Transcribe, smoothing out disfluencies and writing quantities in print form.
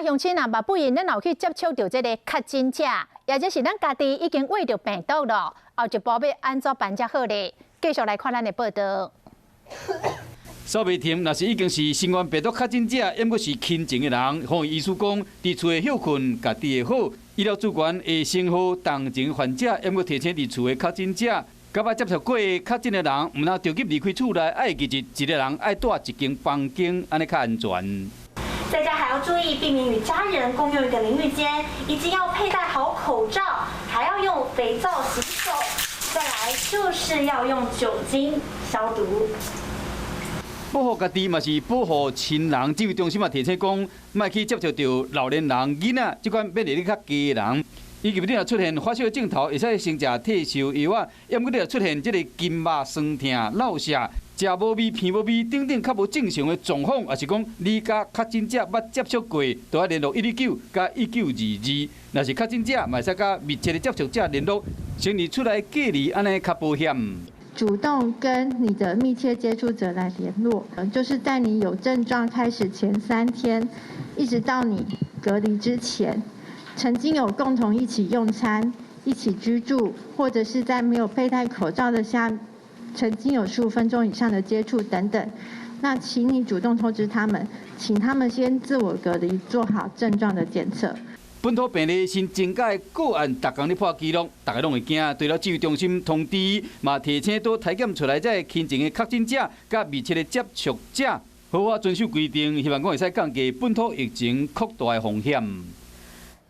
啊，鄉親啊，嘛不因咱有去接觸著這个確診者，抑者是咱家己已經秽著病毒囉，後一步欲按怎辦才好咧？繼續來看咱的報道。掃袂停，若是已經是新冠病毒確診者，猶閣是輕症的人，防疫醫師講，佇厝的歇睏，家己會好。醫療資源會先予重症患者，猶閣提醒佇厝的確診者，佮捌接觸過確診的人，毋通著急離開厝內，愛記得一个人愛蹛一間房間，按呢較安全。在家還要注意避免與家人共用一個淋浴間，以及要佩戴好口罩，還要用肥皂洗手，再來就是要用酒精消毒。保護家己嘛是保護親人，指揮中心嘛提醒講，莫去接觸著老年人、囡仔，這款免疫力較低的人，以及你若出現發燒症頭，會使先食退燒藥仔。猶閣你若出現這个筋肉痠疼、落瀉、食無味、鼻無味等等較無正常的狀況，抑是講你佮確診者捌接觸過，都愛聯絡119佮1922。若是確診者，嘛會使佮密切的接觸者聯絡，先佇厝內隔離，按呢較保險。主動跟你的密切接觸者來聯絡，就是在你有症狀開始前3天，一直到你隔離之前，曾經有共同一起用餐、一起居住，或者是在沒有佩戴口罩的下，曾經有15分鐘以上的接觸等等，那請你主動通知他們，請他們先自我隔離，做好症狀的檢測。本土病例新增加的個案，逐工咧破紀錄，逐家攏會驚。除了指揮中心通知，嘛提醒佇篩檢出來這个輕症的確診者，佮密切的接觸者，好好遵守規定，希望講會使降低本土疫情擴大的風險。